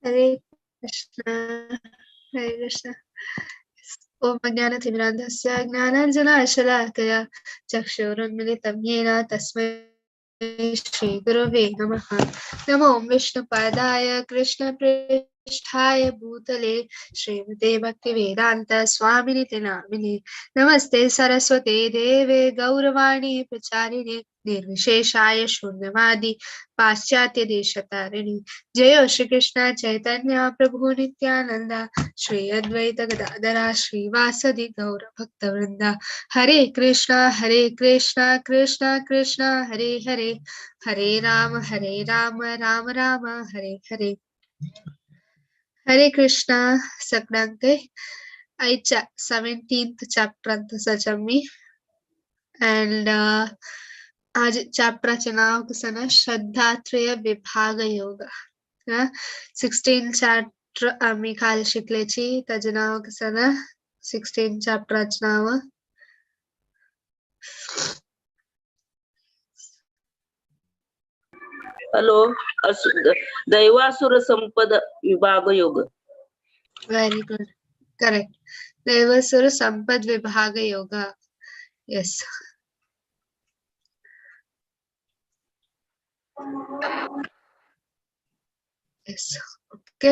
हरे कृष्णा हरे कृष्णा। ओम अज्ञानतिमिरान्धस्य ज्ञानाञ्जनशलाकया चक्षुरुन्मीलितं येन तस्मै श्रीगुरवे नमः। नमो विष्णुपादाय कृष्णप्रेष्ठाय भूतले श्रीमते भक्तिवेदान्त स्वामिनिति नामिने। नमस्ते सरस्वते देवे गौरवाणी प्रचारिणे निर्विशेषाय शून्यवादी पाश्चात्य देशतारिणी। जय श्री कृष्ण चैतन्य प्रभु नित्यानंद श्री अद्वैत गदाधरा श्रीवासदि गौर भक्तवृंद। हरे कृष्णा कृष्णा कृष्णा हरे हरे, हरे राम राम राम हरे हरे। हरे कृष्णा सगळ्यांक आयच्या 17th चॅप्टरांत आसाच आमी अँड आज चॅप्टराचें नांव कसं ना श्रद्धात्रय विभाग योग। 16 चॅप्टर आमी काल शिकल्याची, ताजें नांव कसं ना 16 चॅप्टराचें नांव हॅलो दैवासुर संपद विभाग योग। व्हेरी गुड, करेक्ट, दैवासुर संपद विभाग योग। येस येस, ओके।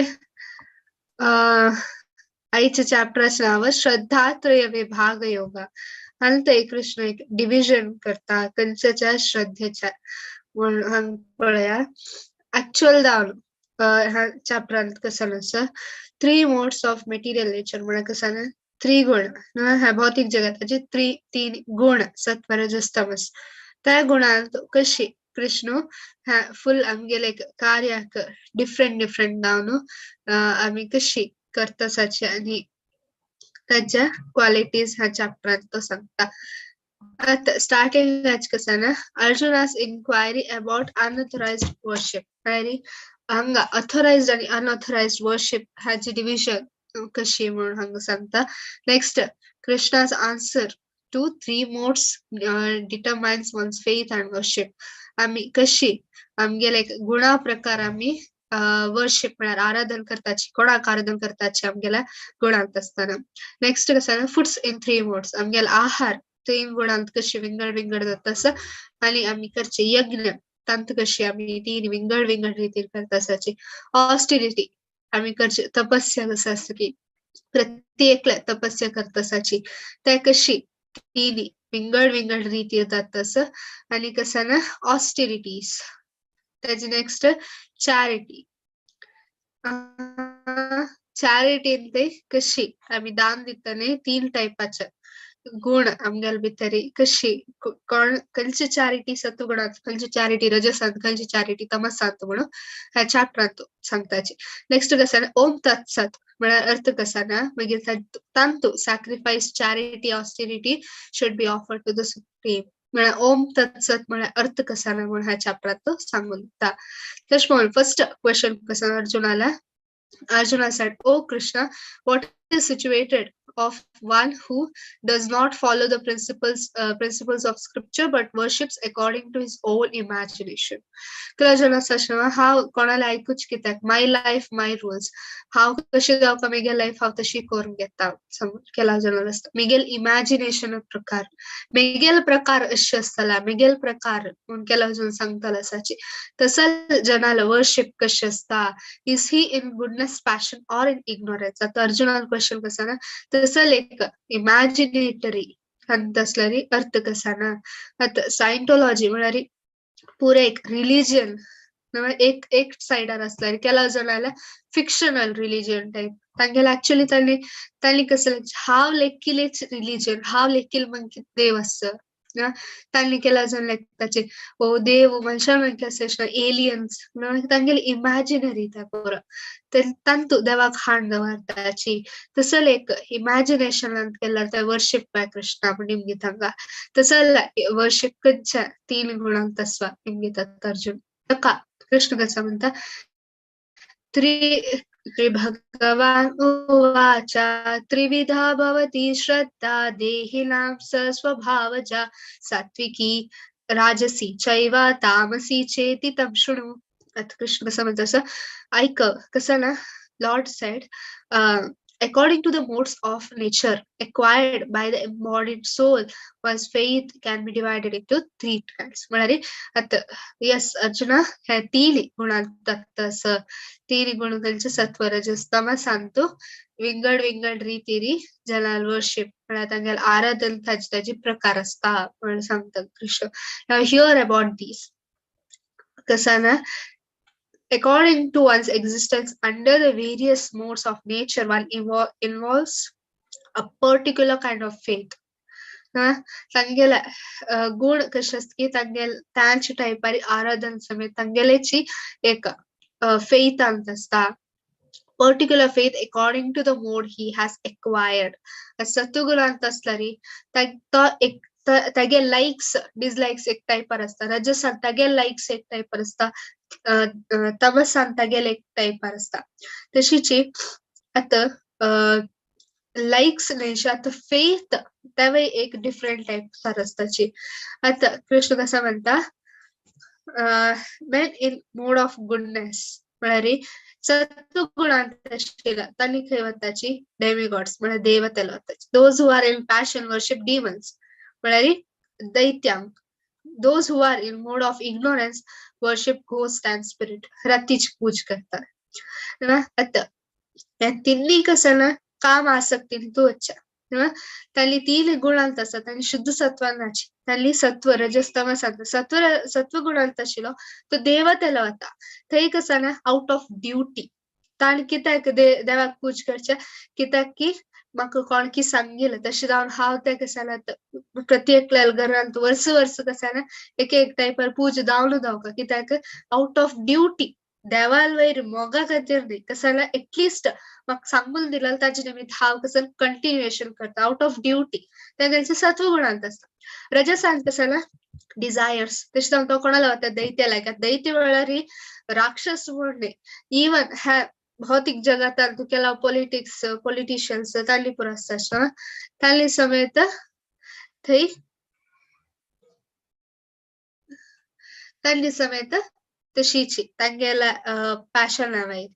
आयच्या चॅप्टराचें नांव श्रद्धात्रय विभाग योग। आनी कृष्ण एक डिविजन करता खंयच्या श्रद्धेच्या म्हूण हांगा पळया। एक्चुअल जावन ह्या चॅप्टरांत कसं आसा 3 मोड्स ऑफ मटेरियल नेचर म्हळ्यार कसं ना त्रिगुण ह्या भौतीक जगताचे तीन गुण सत्व रजस तमस। त्या गुणांत कशी कृष्ण ह्या फुल आमगेले कार्याक डिफरंट डिफरंट जावन आमी कशी करतासाची आनी ताच्या क्वालिटीज ह्या चॅप्टरांत तो सांगता। आता स्टार्टिंग कसं ना Arjuna's inquiry about unauthorised worship. हांगा ऑथोराइज्ड आणि अनऑथोराइज्ड वर्शिप हाची डिविजन कशी म्हणून हांगा सांगता। Next Krishna's answer to 3 modes determines one's faith and worship. आमी कशी आमगेले गुणा प्रकार आमी वर्शिप म्हळ्यार आराधन करताची, कोणाक आराधन करताची आमगेल्या गुणांत आसतना। नेक्स्ट कसं ना फूड्स इन 3 मोड्स, आमगेले आहार 3 गुणांत कशी विंगड विंगड जाता आसा आनी आमी करचे यज्ञ तांत कशी आमी 3 विंगड विंगड रितीन करता आसाची। ऑस्टिरिटी आमी करचे तपस्या कसं आसता की प्रत्येकल्या तपस्या करता आसाची ते कशी 3 विंगड विंगड रितीन जाता आसा। आनी कसं ना ऑस्टिरिटीज ताजे नेक्स्ट चॅरिटी। चॅरिटीन ते कशी आमी दान दितना 3 टायपाचे गुण आमगेले भितर कशी कोण खंयची चॅरिटी सत्वगुणांत, खंयची चॅरिटी रजसांत, खंयची चॅरिटी तमसांत म्हणून ह्या चॅप्टरांत सांगताची। नेक्स्ट कसं ना ओम तत्सत म्हळ्यार अर्थ कसा ना मागीर तांतू sacrifice charity austerity should be offered to the supreme म्हळ्यार ओम तत्सत म्हळ्यार अर्थ कसा ना म्हणून ह्या चॅप्टरांत तो सांगून दिता। तशें म्हणून फर्स्ट क्वेश्चन कसं अर्जुनाला, Arjuna said, O Krishna, what is situated of one who does not follow the principles of scripture but worships according to his own imagination. Arjuna said, हांव कोणाला आयकूच कित्याक, my life my rules, हांव कशें जावपा मेगेल life हांव तशी करून घेता केला अर्जुनाला आसता। मेगेल इमॅजिनेशन प्रकार, मेगेल प्रकार अशें आसतला, मेगेल प्रकार म्हूण केला अर्जुन सांगतालो आसाची। तसो जनालो वर्शिप कशें आसता, is he in goodness passion or in ignorance. आतां अर्जुनान क्वेश्चन कसो ना तसो एक इमॅजिनेटरी असल्यारी अर्थ कसा ना। आतां सायंटोलॉजी म्हळ्यार पुरे एक रिलिजन एक एक सायडार असल्यार केला जाल्यार फिक्शनल रिलिजन टायप तांगेले एक्चुअली तांणी तांणी कसं हांव लेखिलेच रिलिजन, हांव लेखील मग देव आसता तांणी केला जाण लेखताचे ओ देव मनशां म्हणके आसा एलियन्स तांगेले इमॅजिनरी त्या पुरो तांतू देवाक हाण दवरताची। तसो एक इमॅजिनेशनान केल्यार ते वर्शिप बाय कृष्णा म्हण निमगीत हांगा तसो वर्शिप खंयच्या 3 गुणांक तसवा निमगीतात अर्जुन। ताका कृष्ण कसो म्हणटा त्रि भगवान उवाच त्रिविधा भवति श्रद्धा देहिनां स्वभावजा सात्विकी राजसी चैव तामसी चेति तं शृणु। आता कृष्ण कसं म्हणतो असं ऐक कसं ना, Lord said according to the modes of nature acquired by the embodied soul, one's faith can be divided into three kinds. म्हणाले आता यस अर्जुना, ह्या तीन गुणांत असं तीन गुण त्यांचे सत्व रजस तमस सांगतो विंगड विंगड रीतीरी जनाल वर्शिप म्हळ्यार तांगेले आराधन ताजे ताजे प्रकार असता म्हणून सांगता Krishna. Now hear about these. कसं ना, according to one's existence under the various modes of nature, one involves a particular kind of faith. तांगेले गुण कशे आसता की तांगेले तांचे टायपारी आराधन समेत तांगेलेची एक फेथ आसता. Particular faith according to the mode he has acquired. सत्वगुणांत असला रे तो एक तागे लायक्स डिसलायक्स एक टायपार आसता. रजसान तागे लायक्स एक टायपार आसता, तमसान तागेले एक टायपार आसता. तशीच आतां लायक्स न्हय आतां फेथ तेवूय एक डिफरंट टायपार आसताची. आतां कृष्ण कसो म्हणटा, man in mode of goodness म्हळ्यार सत्वगुणांत आशिल्ल्या तांणी खंय वताची डेमिगॉड्स म्हळ्यार देवतेला वताची. Those who are in passion worship demons म्हळ्यार दैत्यांक. Those who are in mode of ignorance worship ghost and spirit, रातीची पूज करतात. आतां ह्या तिन्ही कसं ना काम आसक्तीन तूं वच्चा. तांणी तीन गुणांत आसा, तांणी शुद्ध सत्वानाची, तांणी सत्व रजस तमस सत्व सत्व गुणांत आशिल्लो तो देवतेला वता. थंय कसं ना आउट ऑफ ड्युटी ताणें कित्याक देवाक पूज करचें, कित्याक की म्हाका कोण की सांगिल्लें तशें जावन हांव तें कशें जाल्यार प्रत्येक घरांत वर्स वर्स कशें जाल्यार एक एक टायपार पूज जावन जावका, कित्याक आउट ऑफ ड्युटी देवाल वयर मोगा खातीर न्ही, कशें जाल्यार एटलिस्ट म्हाका सांगून दिलें ताजे निमित्त हांव कसं कंटिन्युएशन करता आउट ऑफ ड्युटी. तें तेंचे सत्वगुणांत आसता. रजसांत कशें जाल्यार डिजायर्स, तशें जावन तो कोणाला वता दैत्य लायक. दैत्य म्हळ्यार राक्षस म्हूण न्ही, इवन ह्या भौतिक जगात तुकेला पॉलिटिक्स पॉलिटिशियन्स तांणी पुरो आसता तांणी समेत थंय तांणी समेत तशीची तांगेल्या पॅशन मागीर.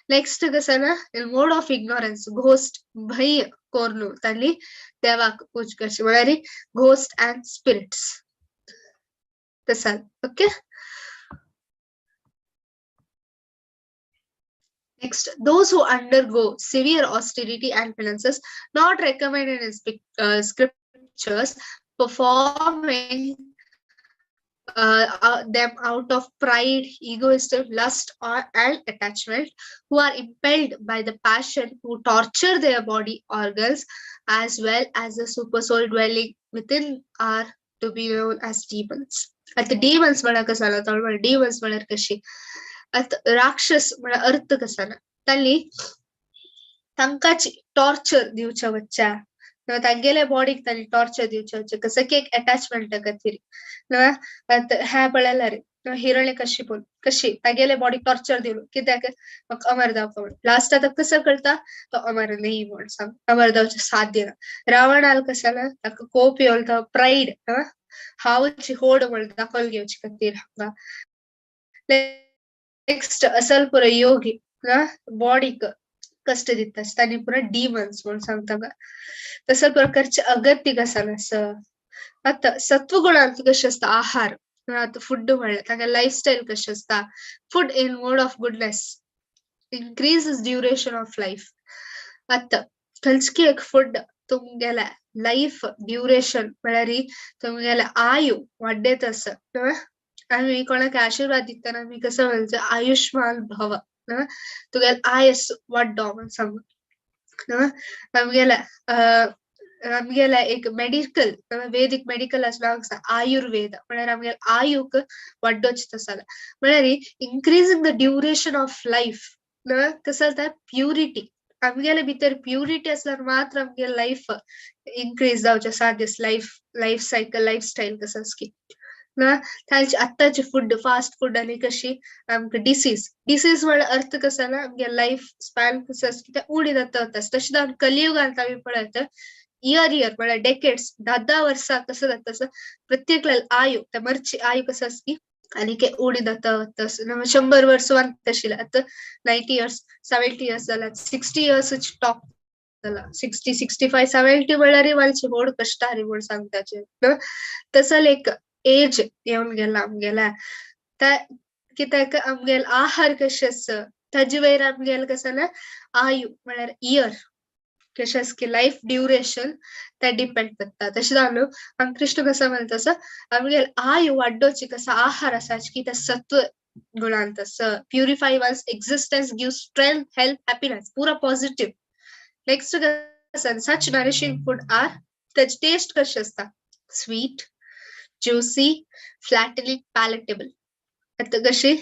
नेक्स्ट कसं ना मोड ऑफ इग्नोरन्स घोस्ट भय कोर्नु तांणी देवाक पूज करची म्हळ्यार घोस्ट अँड स्पिरिट्स तसाल. Okay. Next, those who undergo severe austerity and penances not recommended in scriptures, performing them out of pride, egoistic lust, or and attachment, who are impelled by the passion to torture their body organs as well as the super soul dwelling within are to be known as demons. आता demons म्हळ्यार कसं जाला तर demons म्हळ्यार कशी आतां राक्षस म्हळ्यार अर्थ कसा ना, तांणी तांकांच टॉर्चर दिवच्या वच्च्या, तांगेल्या बॉडीक तांणी टॉर्चर दिवच्या वच्चें, कसं की एक अटॅचमेंट खातीर. आतां ह्या पळयल्यार हिरण्यकशिपून कशी तागेल्या बॉडीक टॉर्चर दिलो कित्याक म्हाका अमर जावपा म्हूण. लास्ट आतां कसो करता तो अमर न्ही म्हूण सांग, अमर जावचें साध्य ना. रावणाल कसं ना ताका कोप येवलो तो प्रायड हांवच होड म्हूण दाखोवन घेवचे खातीर हांगा. नेक्स्ट असल पुरो योगी बॉडीक कश्ट दिता तांणी पुरो डिमन्स म्हूण सांगता. तसो प्रकारचे अगत्य कसं आसा. आतां सत्वगुणांत कशें आसता आहार, आतां फूड म्हळ्यार तांगे लायफस्टायल कशें आसता. Food in mode of goodness increases duration of life. आतां खंयची एक फूड तुमगेल्या लायफ ड्युरेशन म्हळ्यार तुमगेलें आयु वाडयत आसा. आमी कोणाक आशिर्वाद दितना आमी कसं म्हणचें आयुष्मान भव, तुगेलें आयस वाडो म्हूण सांगून. आमगेल्या आमगेल्या एक मेडिकल वेदीक मेडिकल आसता आयुर्वेद म्हळ्यार आमगेल्या आयुक वाडोवचें तसो जाल्यार म्हळ्यार increasing the duration of life कसं जाता प्युरिटी, आमगेले भितर प्युरिटी आसल्यार मात्र आमगे लायफ इन्क्रीज जावचें साध्य, लायफ लायफ सायकल लायफस्टायल कसो की ना. तांचे आत्ताचे फूड फास्ट फूड आनी कशी आमकां डिसीज, डिसीज म्हळ्यार अर्थ कसो ना आमगे लायफ स्पॅन कसो आसा तें उणी जाता वता. तशें जावन कलियुगांत आमी पळयता इयर इयर म्हळ्यार डेकेड्स 10-10 वर्सां कसो जाता तसो प्रत्येक आयु त्या मरची आयु कसो आसा की आनी के उणी जाता 100 वर्स वंतशिला आतां 90 इयर्स 70 इयर्स जाला 60 इयर्स टॉप जाला 60 65 70 म्हळ्यार मातशें व्हड कश्ट हारी म्हूण सांगताचे. तसल एक एज येवन गेला आमगेल्या. त्या कित्याक आमगेल आहार कशें आसा ताजे वयर आमगेल कसं ना आयु म्हळ्यार इयर कशें आसा की लायफ ड्युरेशन ते डिपेंड करता. तशें जावन हांगा कृष्ण कसो म्हणटा तसो आमगेल आयु वाडोवची कसो आहार आसा की ते सत्व गुणांत आसा. Purify one's existence, give strength, health, happiness, पुरा पॉझिटिव्ह. नेक्स्ट कसं सच नरिशिंग फूड are ताची टेस्ट कशी आसता स्वीट, ज्युसी, फ्लॅटनिंग, पॅलेटेबल. आतां कशी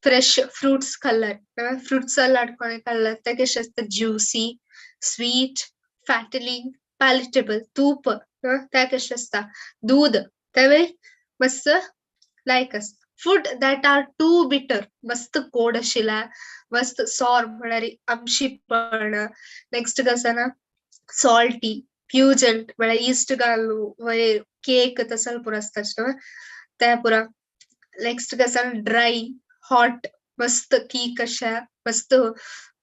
फ्रेश फ्रुट्स खाल्ल्यार फ्रूट सलाड कोणें खाल्ल्यार ते कशें आसता ज्युसी, स्वीट, फॅटनिंग, पॅलेटेबल. तूप ते कशें आसता दूद तेवूय मस्त लायक आसता. Food that are too bitter मस्त कोड आशिल्ल्या मस्त सॉर म्हळ्यार आमशीपण. नेक्स्ट कसं ना सॉल्टी, प्युजंट म्हळ्यार इस्ट घालून वयर केक तसल पुरो आसता ते पुरा. नेक्स्ट कसं ड्राय, हॉट, मस्त तीख अशा मस्त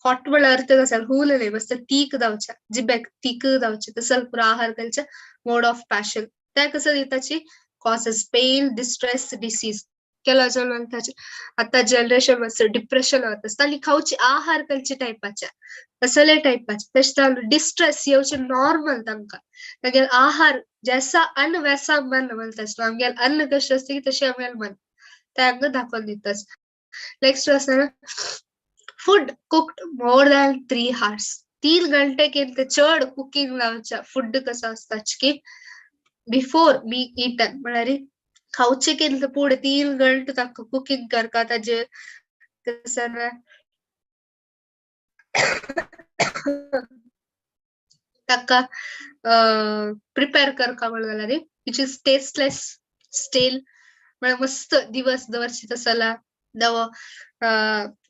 हॉट म्हळ्यार अर्थ कसं हूल न्हय मस्त तीख जावच्या जिबेक तीख जावचे तसल पुरो आहार घालचे मोड ऑफ पॅशन. ते कसं दिताची कॉजेस पेन, डिस्ट्रेस, डिसीज. ಕೆಲವು जण म्हणटाचे आतां जनरेशन मातसो डिप्रेशन वता आसता खावची आहार खंयचे टायपाचे असले टायपाचे. तशें जावन डिस्ट्रेस येवचे नॉर्मल तांकां. तागेले आहार जैसा अन्न वैसा मन म्हणटा आसता. आमगेले अन्न कशें आसता की तशें आमगेलें मन ते आमकां दाखोवन दिता. नेक्स्ट आसा food cooked more than 3 hours. 3 घंटे चड कुकिंग जावच्या फूड कसो आसता की बिफोर बी इटन म्हळ्यार खावचे केन्ना पुढे 3 घंटे ताका कुकिंग करता ताजे कसं ताका प्रिपेर करता म्हण जाल्यार which is tasteless, stele म्हळ्यार मस्त दिवस दवरचे तसला नवो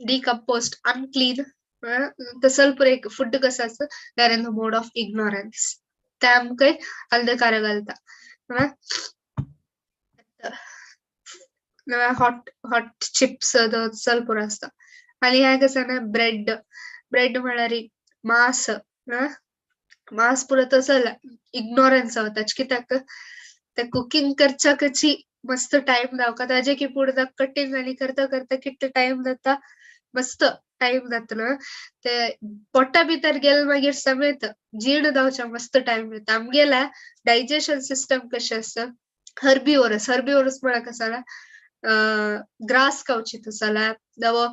डिकम्पोज्ड, अनक्लीन तसल पुरो एक फूड कसो आसता there in the mode of ignorance. ते आमकां अंधकार घालता. हॉट हॉट चिप्स तसल पुरो आसता. आनी हें कसं ना ब्रेड, ब्रेड म्हळ्यार मांस, मांस पुरो तसल इग्नोरन्स वता कित्याक ते कुकिंग करच्याकची मस्त टायम जावका ताजे की पुढे कटिंग आनी करता करता कितलो टायम जाता मस्त टायम जातलो ते पोटा भितर गेले मागीर समेत जीर्ण जावच्या मस्त टायम जाता. आमगेल्या डायजेशन सिस्टम कशें आसता हर्बिवोरस. हर्बिवोरस म्हळ्यार कसं जाल्यार ग्रास खावची तसल्यार नवो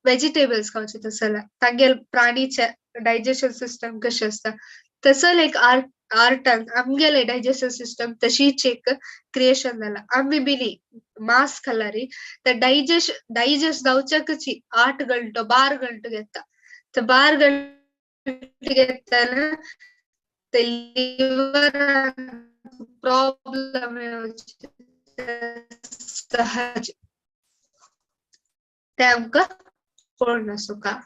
वेजिटेबल्स खावचे तसल्यार तांगेल प्राणीचे डायजेशन सिस्टम कशें आसता तसल एक आर्टान आमगेले डायजेशन सिस्टम तशीच एक क्रिएशन जाला. आमी बिनी मांस खाल्यार ते डायजेस्ट जावच्याकची 8 घंटो 12 घंटो घेता. ते 12 घंटे घेतना ते लिव्हर प्रॉब्लम सहज ते आमकां कळना सुका.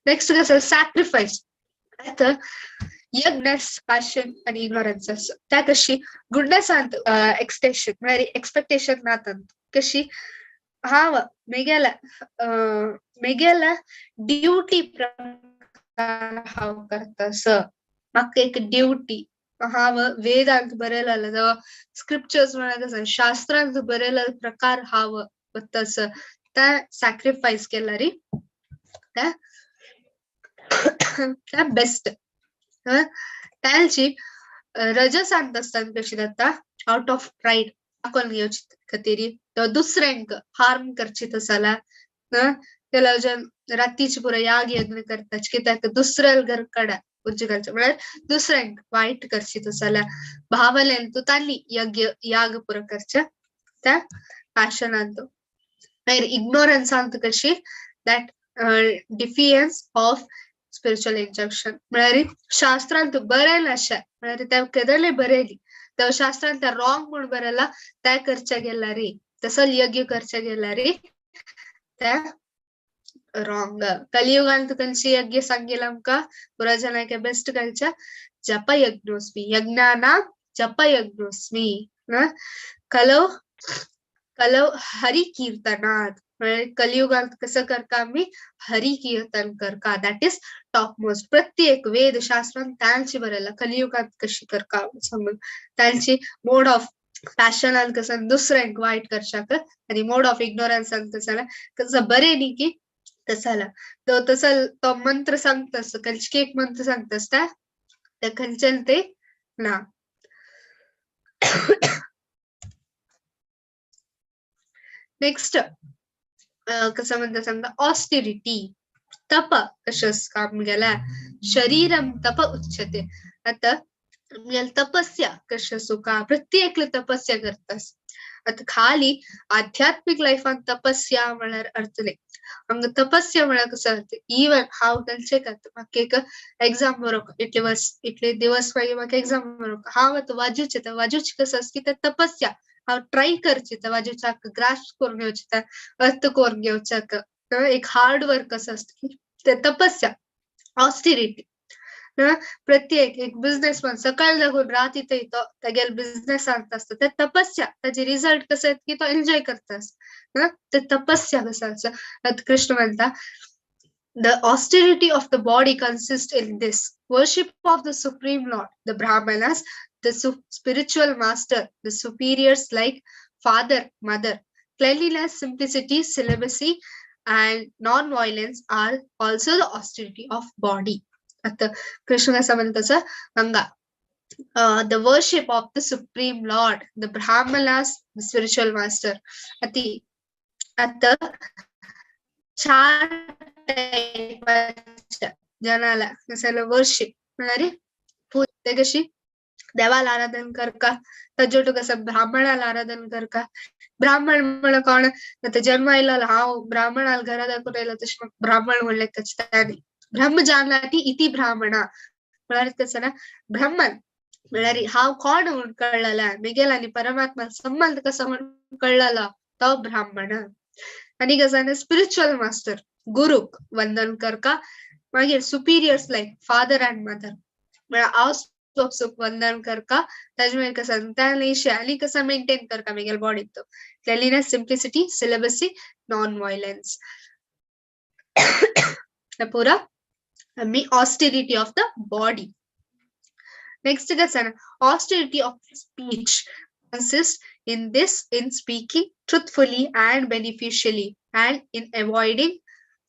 नेक्स्ट कसं सॅक्रिफायस. आतां यज्ञ, पॅशन आनी इग्नोरन्स आसा त्या कशी गुडनेसांत एक्सपेक्टेशन म्हळ्यार एक्सपेक्टेशन ना तांत कशी हांव मेगेल्या मेगेल्या ड्युटी प्रकार हांव करता स म्हाका एक ड्युटी हांव वेदांत बरयलें जावं स्क्रिप्चर्स म्हळ्यार कसं शास्त्रांत बरयलें प्रकार हांव वता स ते सॅक्रिफायस केल्यार ते बेस्ट. तांची रजसांत आसतना कशी जाता आवट ऑफ प्रायड दाखोवन घेवचे खातीर दुसऱ्यांक हार्म करची तसल्यार ಕೆಲವು जन रातीचे पुरो याग यज्ञ करतात कित्याक दुसऱ्या घर कडेन उज्ज घालचे म्हळ्यार दुसऱ्यांक वायट करची तसल्यार भावनेन तूं तांणी यज्ञ याग पुरो करचे त्या पॅशनान. मागीर इग्नोरन्सांत कशी that defiance of spiritual injunction म्हळ्यार शास्त्रांत बरयलां अशें म्हळ्यार त्या केदले बरयली त्या शास्त्रांत त्या रॉंग म्हूण बरयला त्या करच्या गेल्यार तसल यज्ञ करच्या गेल्यार त्या रॉंग. कलियुगांत खंयची यज्ञ सांगितलं आमकां पुरा जनाक बेस्ट खंयच्या जप यज्ञोस्मी, यज्ञानां जप यज्ञोस्मी. कलो कलौ हरी कीर्तनात, म्हणजे कलियुगात कसं करता आम्ही हरी कीर्तन करका, that is top most. प्रत्येक वेद शास्त्रान तांची बरयला कलियुगात कशी करका सांगून, तांची मोड ऑफ पॅशनान कसं दुसऱ्यांक वायट करशाक आणि मोड ऑफ इग्नोरन्सान कसं कसं बरे न्ही की तसाला तो तसं तो मंत्र सांगतास, खंयचे एक मंत्र सांगतास त्या खंयच्यान ते ना. नेक्स्ट कसं म्हणता सांगता ऑस्टिरिटी, तप कशें काम गेल्या शरीरम तप उच्चते. आता तपस्या कशें सुखा, प्रत्येक तपस्या करतास. आता खाली आध्यात्मिक लायफान तपस्या म्हळ्यार अर्थ न्ही. हांगा तपस्या म्हळ्यार कसो अर्थ, इवन हांव खंयचे करता, म्हाका एक एग्जाम बरोवंक इतले वर्स इतले दिवस मागीर म्हाका एग्जाम बरोवंक, हांव आतां वाजूचें, तर वाजूचें कसो आसा की ते तपस्या हांव ट्राय करचें, त्या वाजूच्याक ग्रास्प करून घेवचें, अर्थ करून घेवच्याक एक हार्ड वर्क कसो आसता की ते तपस्या ऑस्टिरिटी. प्रत्येक एक बिझनेसमॅन सकाळ लागून रात इथे तो तागेले बिझनेसांत आसता, ते तपस्या ताजे रिजल्ट कसो येता की तो एन्जॉय करता. ते तपस्या कसो आसा. आतां कृष्ण म्हणटा the austerity of the body consists in this worship of the Supreme Lord, the Brahmanas, the spiritual master, the superiors like father, mother. Cleanliness, simplicity, celibacy, and non-violence are also the austerity of body. आता कृष्ण कसं म्हणतासा हांगा the worship of the Supreme Lord, the Brahmanas, the spiritual master. अति आता चार टायपाच्या जनाला कसं worship म्हळ्यार ते कशी देवाला आराधन करका, ताजे कसं ब्राह्मणाला आराधन करका. ब्राह्मण म्हण कोण आतां जन्म आयलो हांव ब्राह्मणाल घरा दाखोवन आयलो तशें म्हाका ब्राह्मण म्हणलें तशें तांणी ब्रह्म जानाति इति ब्राह्मणा म्हळ्यार कसं ना ब्रह्मन म्हळ्यार हांव कोण म्हूण कळ्ळला, मेगेल आनी परमात्मा संबंध कसो म्हूण कळ्ळलो तो ब्राह्मण. आनी कसं स्पिरिच्युअल मास्टर गुरुक वंदन करका, मागीर superiors like father and mother म्हळ्यार हांव सुख वंदन करका, ताजे मागीर कसं त्या आनी कसं मेंटेन करका मेगेल बॉडीत तो cleanliness, simplicity, celibacy, non violence. पुरा आमी austerity of the body. Next कसं austerity of speech consists in this, in speaking truthfully and beneficially and in avoiding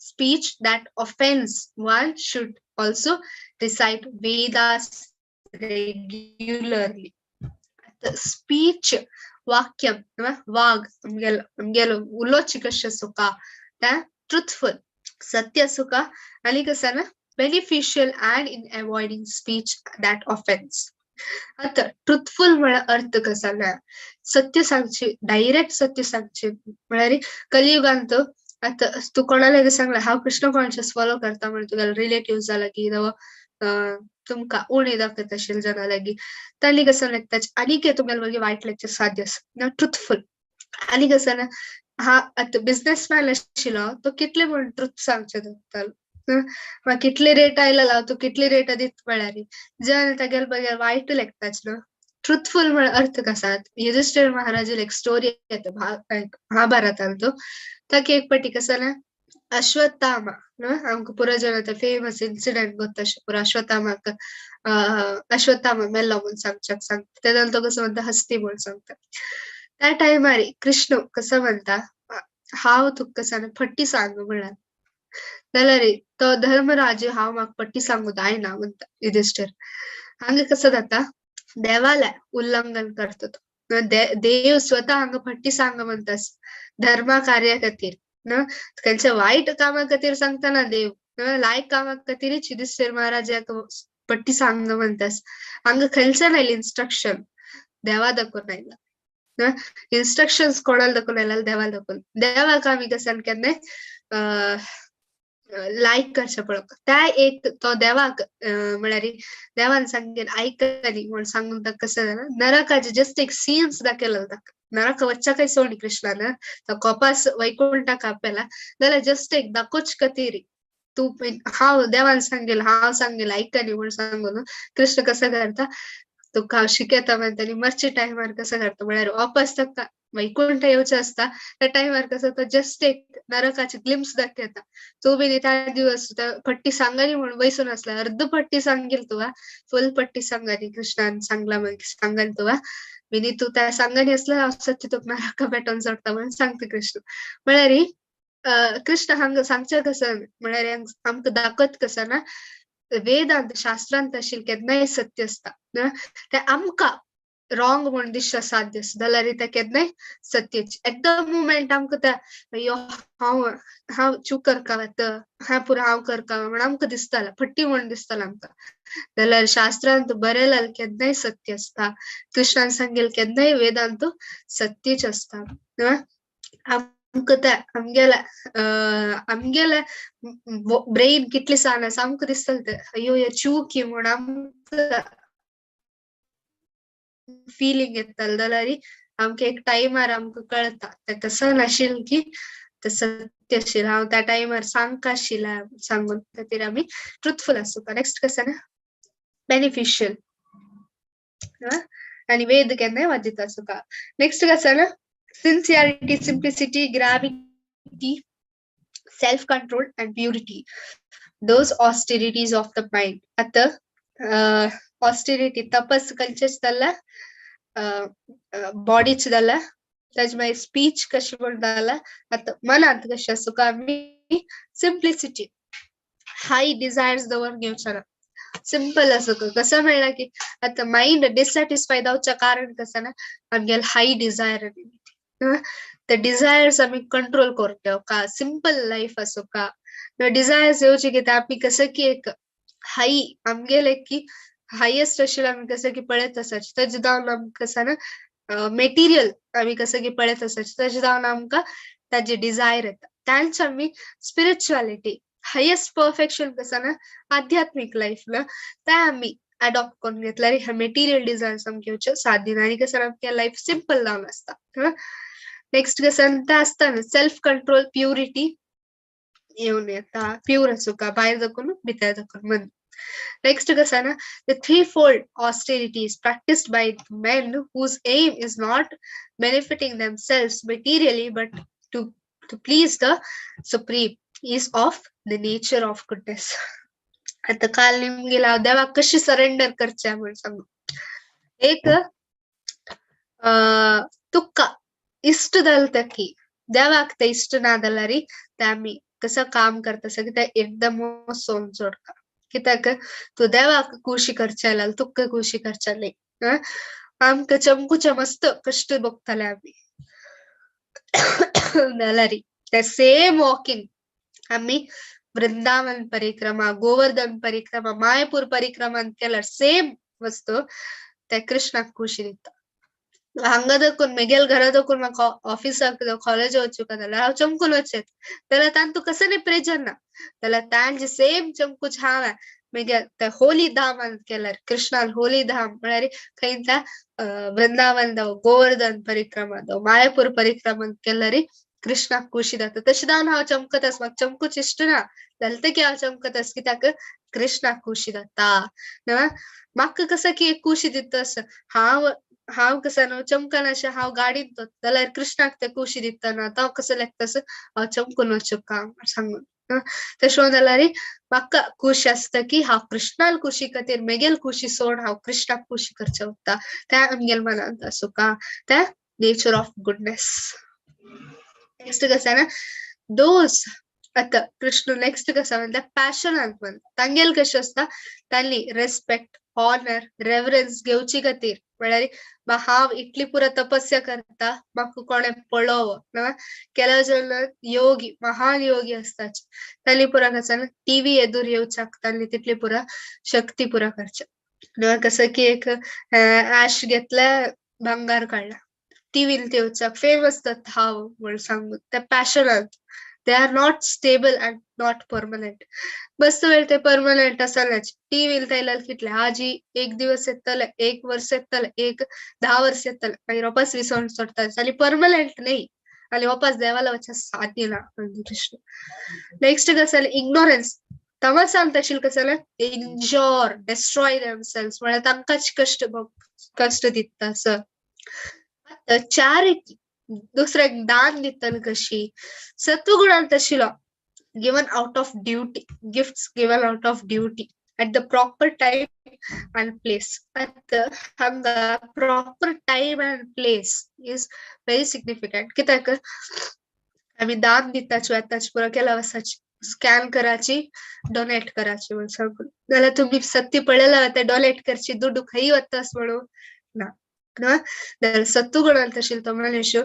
speech that offends. One should also recite Vedas regularly. The speech वाक्यम वाग आमगेलो उलोवचें कशें सुखा त्या truthful सत्य सुखा आनी कसं ना beneficial and in avoiding speech that offends. आता ट्रुथफुल म्हळ्यार अर्थ कसा ना सत्य सांगचे, डायरेक्ट सत्य सांगचे. म्हळ्यार कलियुगांत आता तूं कोणाला सांगला हांव कृष्ण कॉन्शियस फॉलो करता म्हण तुगेले रिलेटिव्ह जाला की तुमकां उणे दाखयता आशिल्ले जाणा लागीं तांणी कसं लागता आनीक तुमगेले मागीर वायट लागचें साध्य आसा ना ट्रुथफुल. आनी कसं ना हा आतां बिझनेसमॅन आशिल्लो तो कितले म्हण ट्रुथ सांगचे जातालो, म्हाका कितले रेट आयला तूं कितले रेट दीत म्हळ्यार जन तागेले बगैर वायट लेखताच न्हू. ट्रुथफुल म्हळ्यार अर्थ कसा, युधिष्ठिर महाराज एक स्टोरी येता महाभारतान तो ताका एक पटी कसं ना अश्वत्थामा आमकां पुरो जण आतां फेमस इन्सिडंट गोत्ता पुरो अश्वत्थामाक अश्वत्थामा मेल्लो म्हूण सांगच्याक सांगता तेन्ना तो कसो म्हणटा हस्ती म्हूण सांगता. त्या टायमार कृष्ण कसो म्हणटा हांव तुका कसं फट्टी सांग म्हळ्यार जाल्यार तो धर्मराज हांव म्हाका पट्टी सांगू जायना म्हणटा युधिष्ठिर. हांगा कसं जाता देवाला उल्लंघन करता तो, देव स्वतः हांगा फट्टी सांग म्हणटास धर्मा कार्या खातीर न, खंयच्या वायट कामा खातीर सांगता ना देव, लायक कामा खातीरच युधिष्ठिर महाराजाक पट्टी सांग म्हणटास. हांगा खंयच्यान आयलें इन्स्ट्रक्शन देवा दाखोवन आयला, इन्स्ट्रक्शन्स कोणाला दाखोवन आयला देवा दाखोवन. देवाक आमी कसं केन्नाय लायक करचें पळोवंक त्या एक तो देवाक म्हळ्यार देवान सांगेन आयकली म्हूण सांगून ताका कसं जाणा नरकाचे जस्ट एक सीन्स दाखयलो ताका. नरक वच्चाकय सोडली कृष्णान तो कोपास वैकुंठाक आपयला जाल्यार जस्ट एक दाखोवच खातीर तूं हांव देवान सांगेल हांव सांगेल आयकली म्हूण सांगून कृष्ण कसं करता तुका हांव शिकयता म्हणटा आनी मरचे टायमार कसं करता म्हळ्यार वापस ताका वैकुंठ येवचें आसता त्या टायमार कसो तो जस्ट एक नरकाची ग्लिम्स दाखयता. तो बी त्या दिवस पट्टी सांगानी म्हणून बैसून आसला, अर्ध पट्टी सांगेल तुका, फुल पट्टी सांगानी कृष्णान सांगला मागीर सांगान तुका विनी तूं त्या सांगानी आसल्यार हांव सत्य तुका नरका पेटोवन सोडटा म्हणून सांगता कृष्ण. म्हळ्यार कृष्ण हांगा सांगचें कसं म्हळ्यार आमकां दाखत कसं ना, वेदांत शास्त्रांत आशिल्लें केन्नाय सत्य आसता, ते आमकां रॉंग म्हूण दिसता साध्य जाल्यार तें केन्नाय सत्यच. एट the moment आमकां त्या अय्यो हांव हांव चूक करता आतां, हांव पुरो हांव करता म्हण आमकां दिसतालें, फट्टी म्हूण दिसतालें आमकां. जाल्यार शास्त्रांत बरयलें केन्नाय सत्य आसता, कृष्णान सांगेल केन्नाय वेदांत सत्यच आसता. आमकां त्या आमगेल्या आमगेल्या ब्रेन कितलें सान आसा आमकां दिसतलें तें अय्यो हे चूक ही म्हूण आमकां फिलिंग येतालें. जाल्यार आमकां एक टायमार आमकां कळटा तें तसो नाशिल्लें की तें सत्य आशिल्लें, हांव त्या टायमार सांगका आशिल्लें सांगून खातीर आमी ट्रुथफूल आसूंक. नेक्स्ट कसं ना बेनिफिशियल आनी वेद केन्नाय वाजित आसूंक. नेक्स्ट कसं ना sincerity, simplicity, gravity, self control and purity, those austerities of the mind. आतां ऑस्टेरिटी तपस खंयचेच जाल्या बॉडीच जाल्या, ताजे मागीर स्पीच कशें म्हूण जाला, आतां मनांत कशें आसूंक आमी सिंप्लिसिटी, हाय डिजायर्स दवरून घेवचे ना, सिंपल आसूंक. कसं म्हणल्यार की आतां मायंड डिसॅटिस्फाय जावचें कारण कसं ना आमगेले हाय डिजायर, ते डिजायर्स आमी कंट्रोल करून घेवका, सिंपल लायफ आसूंक. डिजायर्स येवचे कित्याक आमी कसं की एक हाय आमगेले की हायेस्ट आशिल्लें आमी कसं की पळयत आसाचे, तेजे जावन आमकां कसं ना मेटिरियल आमी कसं की पळयत आसाचे, तेजे जावन आमकां ताजे डिजायर येता. तांचे आमी स्पिरिच्युअलिटी हायेस्ट परफेक्शन कसं ना आध्यात्मीक लायफ ना ते आमी अडॉप्ट करून घेतल्यार हे मेटिरियल डिजायर्स आमकां येवचे साध्य ना आनी कसं आमगे लायफ सिंपल जावन आसता. नेक्स्ट कसं तें आसता न्हू सेल्फ कंट्रोल, प्युरिटी येवन येता, प्यूर आसूंक भायर दाखोवन भितर दाखोवन मन. नेक्स्ट कसं ना the threefold austerity is practiced by men whose aim is not benefiting themselves materially but to please the supreme is of the nature of goodness. आता काल निमगेला हांव देवाक कशी सरेंडर करचें म्हूण सांगू. एक तुका इश्ट जाल की देवाक ते इश्ट ना जाल्यार ते आमी कसं काम करता सगळें ते एकदम सोन सोडका, कित्याक तूं देवाक खुशी करचें जाल्यार तुका खुशी करचें न्ही. आमकां चमकुचें मस्त कश्ट भोगताले आमी जाल्यार ते सेम वॉकिंग आमी वृंदावन परिक्रमा, गोवर्धन परिक्रमा, मायापूर परिक्रमा केल्यार सेम वस्तू ते कृष्णाक खुशी दिता. हांगा दाखोवन मेगेल घरा दाखोवन म्हाका ऑफिसाक जावं कॉलेजाक वचूंक जाल्यार हांव चमकून वचेत, जाल्यार तांतू कसं न्ही प्रेजर ना, जाल्यार तांचे सेम चमकूच हांव मागीर ते होली धामान केल्यार कृष्णान होली धाम म्हळ्यार खंय त्या वृंदावन जावं गोवर्धन परिक्रमा जावं मायापूर परिक्रमा केल्यार कृष्णाक खुशी जाता. तशें जावन हांव चमकत आस, म्हाका चमकूच इश्ट ना जाल्यार ते की हांव चमकत आस कित्याक कृष्णाक खुशी जाता. म्हाका कसं की एक खुशी दिता असं हांव हांव कसं न्हू चमकनाशें हांव गाडीन जाल्यार कृष्णाक ते खुशी दिता ना तो कसं लागता असं हांव चमकून वचूं काम सांगून. तशें जाल्यार म्हाका खुशी आसता की हांव कृष्णाल खुशी खातीर मेगेल खुशी सोड हांव कृष्णाक खुशी करचें उरता, त्या आमगेल मनांत आसूंक त्या नेचर ऑफ गुडनेस. नेक्स्ट कसं ना those आतां कृष्ण नेक्स्ट कसं म्हणटा पॅशनांत म्हणटा तांगेल कशें आसता तांणी रेस्पेक्ट, ऑनर, रेवरन्स घेवची खातीर म्हळ्यार हांव इतली पुरो तपस्या करता म्हाका कोणें पळोवं ना. केल्या जण योगी महान योगी आसता तांणी पुरो कसं टीव्ही एदूर येवच्याक तांणी तितली पुरो शक्ती पुरो करचें. कसं की एक ऍश घेतल्या भांगार काडला टीव्हीन येवच्याक फेमस जाता हांव म्हूण सांगून त्या पॅशनांत. They are not stable and not permanent. मस्त वेळ ते परमनंट आसनाच. टीव्हीन येयल्यार कितले आजी एक दिवस येतले, एक वर्स येतले, एक 10 वर्स येतले, मागीर वापस विसरून सोडटा आनी परमनंट न्ही आनी वापस देवाला वचपाक साध्य ना. कृष्ण नेक्स्ट कसं इग्नोरन्स, तमसान तशील कसं इंजोर, डिस्ट्रॉय देमसेल्व्स म्हळ्यार तांकांच कश्ट कश्ट दिता असं. चॅरिटी दुसऱ्याक दान दितन कशी. सत्वगुणांत आशिल्लो given out of duty, gifts given out of duty at the proper time and place. आतां हांगा proper time and place is very significant. कित्याक आमी दान दिताच वताच पुरो केला वसाची स्कॅन कराची डोनेट कराची म्हणून सांगून, जाल्यार तुमी सत्य पळयला ते डोनेट करची दुड्डू खंय वतास म्हणून ना. जाल्यार सत्वगुणांत आशिल्लो तो मनुष्य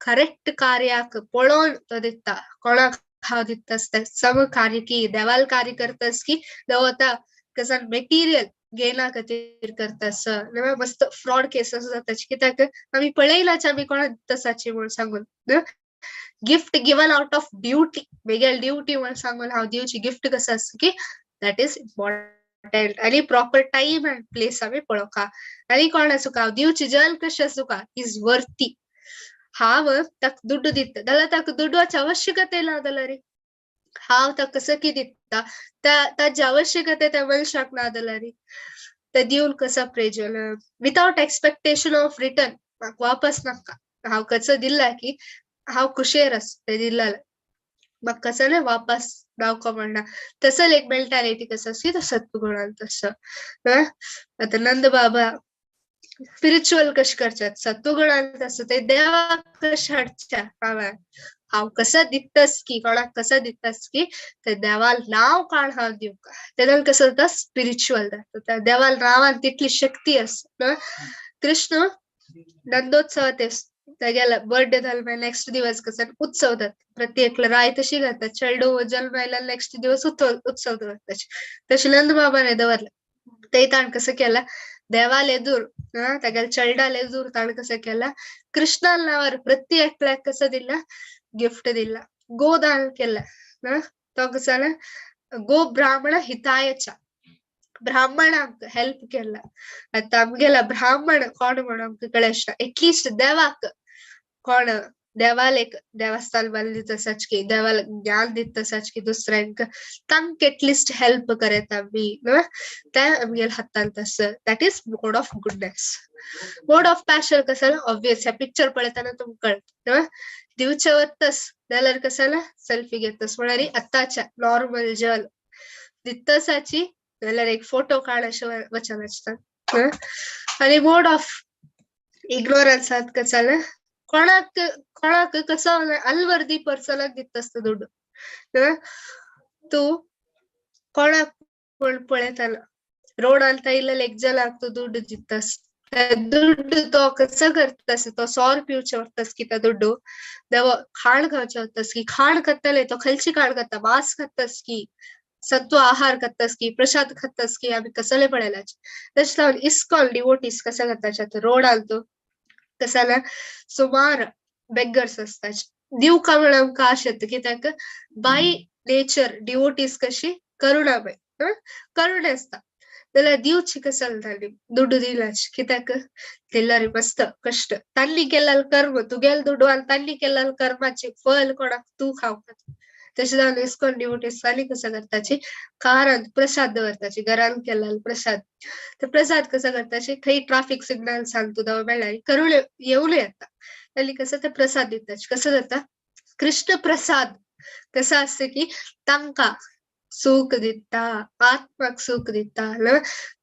करेक्ट कार्याक पळोवन तो दिता. कोणाक हांव दितास तें सम कार्य की देवाल कार्य करतास की देव आतां कसान मेटिरियल गेना खातीर करतास. मस्त फ्रॉड केसीस जाता कित्याक आमी पळयलाच आमी कोणाक दितासाची म्हणून सांगून. Gift given out of duty, मेगेल ड्युटी म्हणून सांगून हांव दिवची गिफ्ट कसं आसता की that is important. आनी प्रॉपर टायम अँड प्लेस आमी पळोवका. आनी कोण आसूका हांव दिवची जल कशें आसूका is वर्ती. हांव ताका दुड्डू दिता जाल्यार ताका दुडवाची आवश्यकता ना जाल्यार हांव ताका कसो की दिता ताची आवश्यकता त्या मनशाक ना जाल्यार ते दिवन कसो प्रयोजन. विदाउट एक्सपेक्टेशन ऑफ रिटर्न, म्हाका वापस नाका, हांव कसो दिला की हांव खुशेर आसा ते दिल्ला, म्हाका कसो न्ही वापस दावको म्हणना. तसो एक मेंटालिटी कसो आसता तो सत्वगुणान तसो. आतां नंद बाबा स्पिरिच्युअल कशें करच्यात सत्वगुणान तसो ते देवाक कशें हाडच्या. हांवें हांव कसो दितास की कोणाक कसो दितास की ते देवाल नांव काण हांव दिवका, तेन्ना कसो जाता स्पिरिच्युअल जाता. देवाल नांवान तितली शक्ती आसा. कृष्ण नंदोत्सव ते तेगेले बर्थडे जालो नेक्स्ट दिवस कसो उत्सव जाता, प्रत्येक राय तशी घालतात, चेडू जल्म आयला नेक्स्ट दिवस उत्सव दवरता. तशें नंद बाबान दवरलें. ते ताणें कसो केला देवाल एदूर तेगेले चेडवाल एदूर ताणें कसो केला कृष्णाल नांवार प्रत्येकल्याक कसो दिला गिफ्ट दिला, गोदान केला. तो कसो जाला गो ब्राह्मण हितायच्या ब्राह्मणांक हेल्प केला. आतां आमगेला ब्राह्मण कोण म्हणून आमकां कळना, एटलिस्ट देवाक कोण देवाल एक देवस्थान बांदली दिता की देवाल ज्ञान दिता की दुसऱ्यांक तांकां एटलिस्ट हेल्प करता आमी ते आमगेल्या हातांत आसा. That is mode of goodness. Mode of passion कसं ऑब्वियस, ह्या पिक्चर पळयतना तुमकां कळटा. दिवचे वतस जाल्यार कसं सेल्फी घेतस म्हळ्यार आतांच्या नॉर्मल जल दितसाची जाल्यार एक फोटो काड अशें वचन आसता. आनी मोड ऑफ इग्नोरन्सात कसं कोणाक कोणाक कसो अनवर्दी पर्सनाक दिता आसता दुड्डू. तूं कोणाक कोण पळयतालो रोडान इल्लें एक जलाक तूं दुड्डू दितास, दुड्डू तो कसो करतास, तो सोर पिवचे वतास की तो दुड्डू देव खाण खावचे वतास की खाण खातले तो खंयची खाण खाता, मांस खातास की सत्व आहार खातास की प्रसाद खातास की आमी कसले पळयलाचे. तशें जावन इस्कॉन डिवोटीस कसो करता रोडान तूं कसाला सुमार बेगर्स आसता दिवका म्हण आमकां आश येता कित्याक बाय नेचर डिवोटीस कशी करुणामय करुण आसता. जाल्यार दिवची कसल तांणी दुड्डू दिलाच कित्याक दिल्यार मस्त कश्ट तांणी केल्लें कर्म तुगेले दुड्डू आनी तांणी केल्लें कर्माचें फल कोणाक तूं खावपाक. तशें जावन इस्कॉन डिवोटीस तांणी कसो करताची कारान प्रसाद दवरताची, घरान केल्लो प्रसाद, ते प्रसाद कसो करताची खंय ट्राफीक सिग्नल सांग तुका मेळ्ळ्यार करून येवन येता तांणी कसो ते प्रसाद दिताची. कसो जाता कृष्ण प्रसाद कसो आसता की तांकां सुख दिता, आत्माक सुख दिता.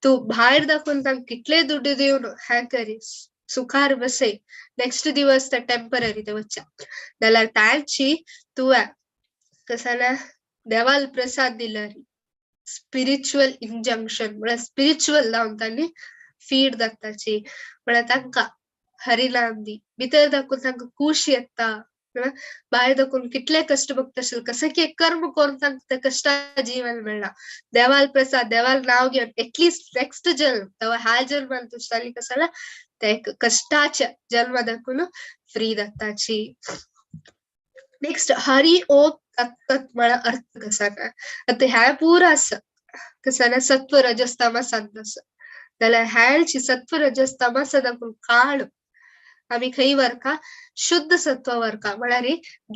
तूं भायर दाखोवन तांकां कितले दुड्डू दिवन हें करी सुखार बसय नेक्स्ट दिवस ते टेम्पररी ते वच्चा, जाल्यार तांची तुवें कसं देवाल प्रसाद दिल्यार स्पिरिच्युअल इंजंक्शन म्हळ्यार स्पिरिच्युअल जावन तांणी फीड जाताची, म्हळ्यार तांकां हरिनाम दी भितर दाखोवन तांकां खूश येता. भायर दाखोवन कितले कश्ट भोगता आशिल्ले कसं की कर्म करून तांकां ते कश्टा जीवन मेळ्ळा. देवाल प्रसाद देवाल नांव घेवन एटलिस्ट नेक्स्ट जल्म तेव्हा ह्या जल्मान तुज्यानी कसं ते कश्टाच्या जल्मा दाखोवन फ्री जाताची. नेक्स्ट हरि ओम तत् म्हळ्यार अर्थ कसा काय आतां ह्या पुरो आसा कसं ना सत्व रजस तमसांत आसा, जाल्यार ह्याची सत्व रजस तमसा दाखोवन काड आमी खंय व्हरका शुद्ध सत्व व्हरका म्हळ्यार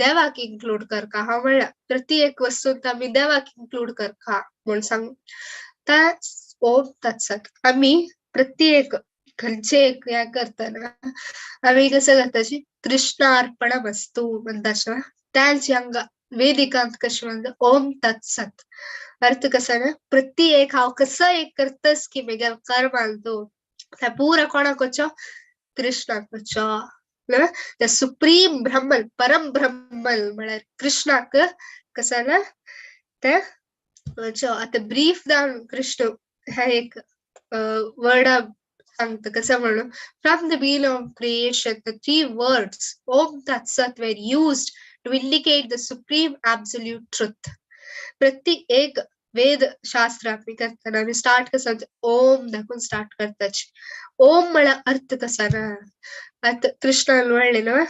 देवाक इन्क्लूड करका. हांव म्हणल्यार प्रति एक वस्तूंत आमी देवाक इन्क्लूड करका म्हूण सांग. ओम तत्सत आमी प्रत्येक खंयचे एक हें करतना आमी कसं करताची कृष्ण अर्पण वस्तू म्हणटा त्याच हांगा वेदिकांत कशें म्हणटा ओम तत्सत. अर्थ कसा ना प्रति एक हांव कसं एक करतस की मेगेल कर्मान तूं त्या पुरा कोणाक वचो कृष्णाक वचो. The supreme ब्रह्मल परम ब्रह्मल म्हळ्यार कृष्णाक कसं ना ते वचो. आतां ब्रीफ जावन कृष्ण हे एक वर्डा सांगता कसं म्हणून from the beginning of creation the three words Om Tat Sat were used to indicate the supreme absolute truth. प्रत्येक एक वेद शास्त्र आमी करतना आमी स्टार्ट कसं ओम दाखोवन स्टार्ट करताची. ओम म्हळ्यार अर्थ कसा ना आतां कृष्णान म्हणलें न्हू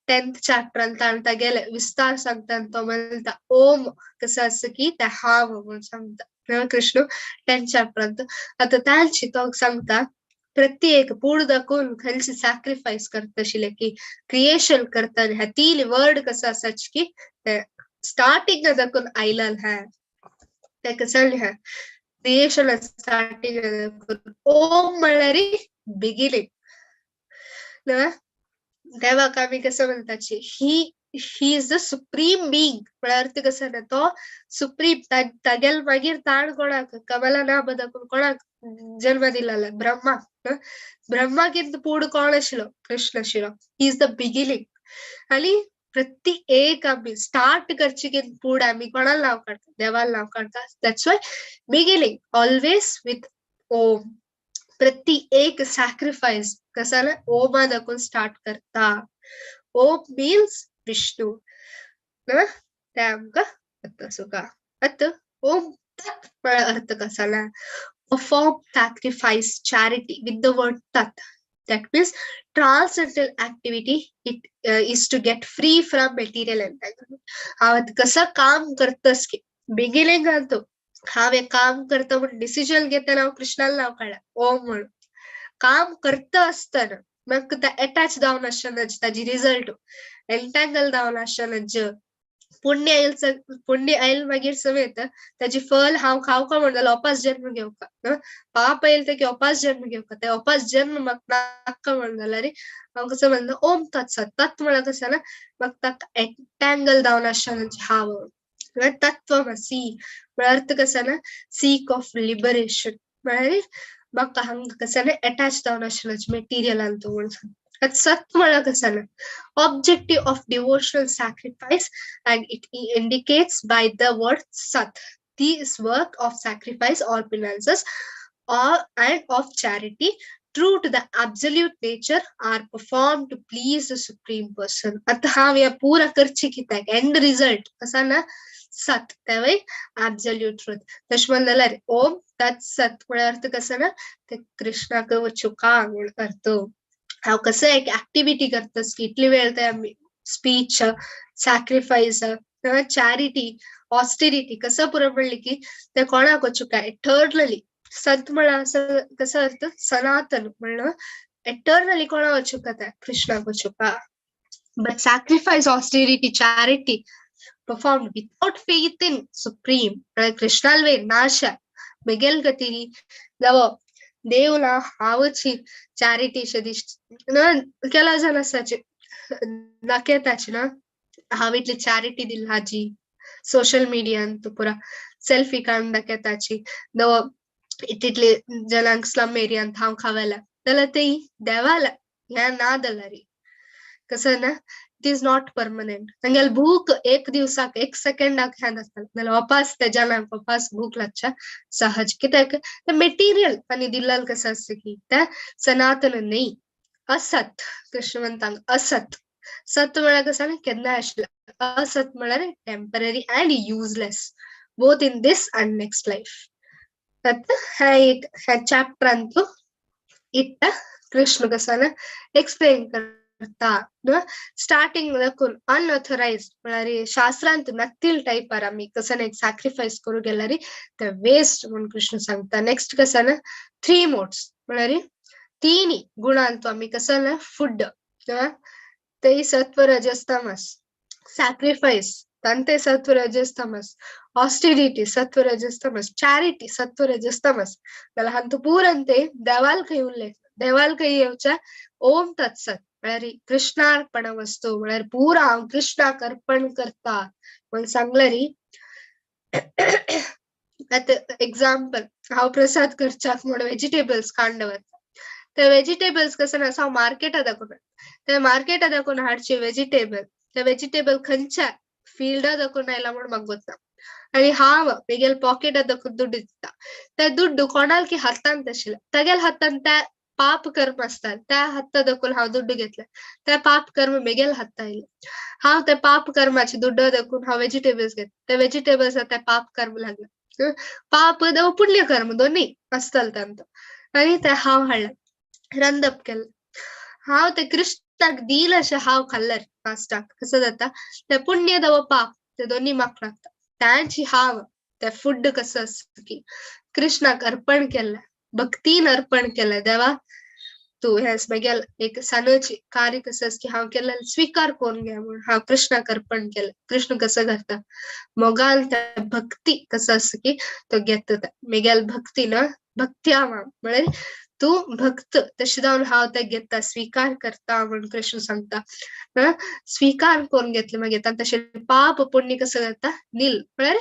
10th चॅप्टरान ताणें तागेले विस्तार सांगता तो म्हणटा ओम कसं आसा की ते हांव म्हणून सांगता कृष्ण 10th चॅप्टरान. आतां तांची तो सांगता प्रत्येक पूर्ण दाखोवन खंयची सॅक्रिफायस करता आशिल्लें की क्रिएशन करतना ह्या तीन वर्ड कसं आसाच की ते स्टार्टिंग दाखोवन आयलाल ह्या ते कसं ह्या क्रिएशन स्टार्टिंग दाखोवन ओम म्हळ्यार बिगिनींग. देवाक आमी कसं म्हणटाची he is the supreme being म्हळ्यार अर्थ कसं ना तो सुप्रीम तागेल मागीर ताण कोणाक कमला नाभ दाखोवन कोणाक जन्म दिलेलो ब्रह्मा. ब्रह्माकिंत पूर्ण कोण आशिल्लो कृष्ण आशिल्लो. He is the beginning. आनी प्रत्येक एक आमी स्टार्ट करचे की पूर्ण आमी कोणाक नांव काडटा देवाक नांव काडटा. That's why beginning always with Om. प्रत्येक एक सॅक्रिफायस कसा ना ओमा दाखोवन स्टार्ट करता. ओम मीन्स विष्णू ते आमकां आतां सुका. आतां ओम तत् म्हळ्यार अर्थ कसा ना perform sacrifice charity with the word tat. That means transcendental activity it is to get free from material entanglement. हांव आतां कसं काम करतस की बिगिनींग घालतो हांव हें काम करता म्हूण डिसिजन घेतना हांव कृष्णाक नांव काडला ओम म्हणून. काम करता आसतना म्हाका तें एटॅच जावन आसतना ताजी रिजल्ट एंटँगल जावन आसतना पुण्य आयल पुण्य आयल मागीर समेत ताजी फल हांव खावका म्हण जाल्यार अपास जन्म घेवका. पाप आयल ते की अपास जन्म घेवका ते अपास जन्म म्हाका नाका म्हण जाल्यार हांव कसं म्हणटा ओम तत्सत. तत् म्हळ्यार कसं ना म्हाका ताका एंटँगल जावन आसतना हांव तत्वमसी म्हळ्यार अर्थ कसा ना सीक ऑफ लिबरेशन म्हळ्यार म्हाका हांगा कसं ना एटॅच जावन आसतना मटेरियलान तूं म्हणून सांगता. सत म्हळ्यार कसं ना objective of devotional sacrifice and it indicates by the word sat. This work of sacrifice or penances or and of charity true to the absolute nature are performed to please the supreme person. आतां हांव हें पुरा करचें कित्याक and result कसा ना सत तेवय absolute truth. तशें म्हणलें जाल्यार ओम तत् सत म्हळ्यार अर्थ कसो ना ते कृष्णाक वचुका म्हूण अर्थ. हांव कसं एक ऍक्टिविटी करतस की इतली वेळ ते आमी स्पीच सॅक्रिफायस चॅरिटी ऑस्टेरिटी कसं पुरो म्हणलें की ते कोणाक वचुका एटर्नली. सत म्हळ्यार असं कसो अर्थ सनातन म्हणून एटर्नली कोणाक वचुका ते कृष्णाक वचुका. But sacrifice austerity charity performed without faith in supreme कृष्णालवे नाशा मेगेल गतीरी जावो देव ना हांवच ही चॅरिटी शे दिश्ट केला जाण आसाचे दाखयताचे ना हांव इतली चॅरिटी दिल हाजी सोशल मिडियान तूं पुरा सेल्फी काडून दाखयताची नवो इतले जनांक स्लम एरियांत हांव खावेला जाल्यार ते देवाला ह्या ना जाल्यार कसं ना it is not permanent. तांगेले भूक एक दिवसाक एक सेकंडाक ह्या नासता जाल्यार वापास त्या जनांक वापास भूक लागच्या सहज. कित्याक ते मेटिरियल आनी दिल्लें कसं आसता की ते सनातन न्ही असत. कृष्ण म्हणटा असत. सत म्हळ्यार कसं न्ही केन्नाय आशिल्लें. असत म्हळ्यार temporary and useless both in this and next life. आतां ह्या एक ह्या चॅप्टरान तूं इट्टा कृष्ण कसो ना एक्सप्लेन करता. स्टार्टिंग दाखोवन अनऑथरायज्ड म्हळ्यार शास्त्रांत नक्तील टायपार आमी कसं एक सॅक्रिफायस करूं गेल्यार ते वेस्ट म्हूण कृष्ण सांगता. नेक्स्ट कसं ना थ्री मोड्स म्हळ्यार तीन गुणांत आमी कसं ना फूड ते सत्व रजस तमस सॅक्रिफायस तांते सत्व रजस तमस, ऑस्टिरिटी सत्व रजस तमस, चॅरिटी सत्व रजस तमस. जाल्यार हांतू पुरंते देवाल खंय उल्लेख, देवाल खंय येवच्या ओम तत्सत म्हळ्यार कृष्णार्पण वस्तू, म्हळ्यार पुरा हांव कृष्णाक अर्पण करता म्हण सांगलें न्ही. आतां एग्जाम्पल, हांव प्रसाद करच्याक म्हण वेजिटेबल्स काडून दवरता. ते वेजिटेबल्स कसं ना हांव मार्केटा दाखोवन, ते मार्केटा दाखोवन हाडचे वेजिटेबल, ते वेजिटेबल खंयच्या फिल्डा दाखोवन आयला म्हण म्हाका गोत्ता, आनी हांव मेगेल पॉकेटा दाखोवन दुड्डू दिता. ते दुड्डू कोणाल की हातांत आशिल्ले, तागेल हातान त्या पाप कर्म आसता, त्या हाता दाखोवन हांव दुड्डू घेतले, त्या पाप कर्म मेगेल हाता आयले. हांव त्या पाप कर्माचे दुड्डो दाखोवन हांव वेजिटेबल्स घेतले, ते वेजिटेबल्स त्या पाप कर्म लागले. पाप पुण्य कर्म दोन्ही आसतले तांचो. आनी ते हांव हाडले, रंदप केलें, हांव ते कृष्णाक दिल अशें हांव खाल्लें लास्टाक. कसं जाता ते पुण्य दव पाप ते दोन्ही म्हाका लागता. तांची हांव ते फूड कसं आसता की कृष्णाक अर्पण केलें, भक्तीन अर्पण केलें, देवा तूं हें मेगेल एक सानची कार्य कसं आसा की हांव केल्लें स्विकार करून घे म्हूण हांव कृष्णाक अर्पण केलें. कृष्ण कसं करता मोगान त्या भक्ती कसं आसा की तो घेता मेगेल भक्ती न भक्त्या म्हळ्यार तूं भक्त तशें जावन हांव ते घेता, स्विकार करता म्हण कृष्ण सांगता. स्विकार करून घेतले मागीर तशें पाप पुण्य कसं जाता नील, म्हळ्यार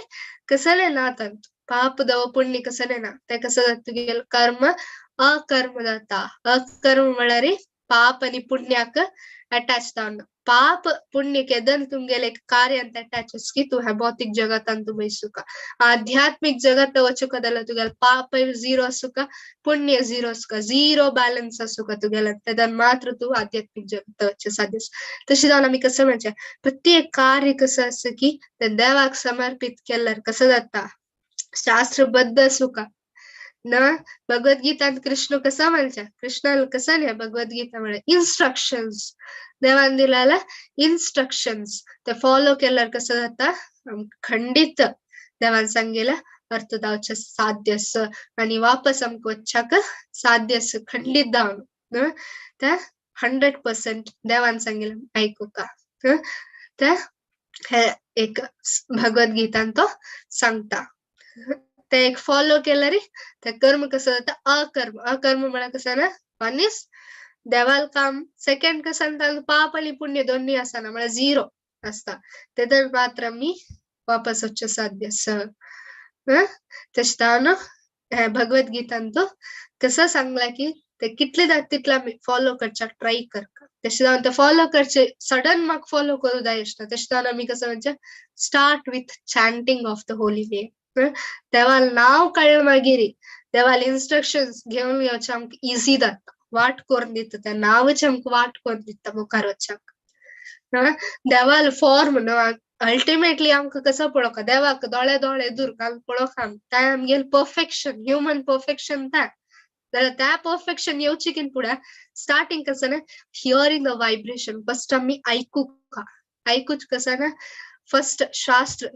कसलें ना तांतूं पाप दव पुण्य कसलें ना, तें कसं जाता तुगेलें कर्म अकर्म जाता. अकर्म म्हळ्यार पाप आनी पुण्याक अटॅच जावन, पाप पुण्य केदन तुमगेले कार्यांत अटॅच आसा की तूं ह्या भौतीक जगतान तूं बैसुका. आध्यात्मीक जगत वचूका जाल्यार तुगेलें पाप झिरो आसुका, पुण्य झिरो आसुका, झिरो बॅलन्स आसुका तुगेलें, तेदन मात्र तूं आध्यात्मीक जगत वचचें साध्य आसा. तशें जावन आमी कसं म्हणचें प्रत्येक कार्य कसं आसा की तें देवाक समर्पीत केल्यार कसं जाता, शास्त्रबद्ध आसुका न. भगवद्गीतांत कृष्ण कसं म्हणचे, कृष्णान कसं न्ही भगवद्गीता म्हळ्यार इन्स्ट्रक्शन्स, देवान दिलेले इन्स्ट्रक्शन्स ते फॉलो केल्यार कसं जाता खंडीत देवान सांगिल्लें अर्थ जावचें साध्य आसा आनी वापस आमकां वचच्याक साध्य आसा खंडीत जावन. ते 100% देवान सांगिल्लें आयकुका. ते हे एक भगवद्गीतान तो सांगता. ते एक फॉलो केल्यार ते कर्म कसं जाता अकर्म. अकर्म म्हळ्यार कसं ना, वन is देवाल काम, सेकंड कसं तांकां पाप आनी पुण्य दोन्ही आसना, म्हळ्यार झिरो आसता, तेदन मात्र आमी वापस वचचें साध्य आसा. तशें जावन हे भगवद्गीतान तो कसं सांगलां की ते कितले जाता तितले आमी फॉलो करच्याक ट्राय करता. तशें जावन ते फॉलो करचे सडन म्हाका फॉलो करूं जाय आसता. तशें जावन आमी कसं म्हणचें start with chanting of the holy name. देवाल नांव कळ्ळें मागीर देवाल इन्स्ट्रक्शन्स घेवन घेवचें आमकां इजी जाता, वाट करून दिता, तें नांवच आमकां वाट करून दिता मुखार वचच्याक. देवाल फॉर्म न्हू अल्टिमेटली आमकां कसो पळोवका, देवाक दोळे दोळे दूर घालून पळोवका आमी, तें आमगेलें परफेक्शन, ह्युमन परफेक्शन तें. जाल्यार त्या परफेक्शन येवचें की फुडें स्टार्टींग कसं ना हियरींग the vibration, first आमी आयकुका. आयकूच कसं ना फर्स्ट शास्त्र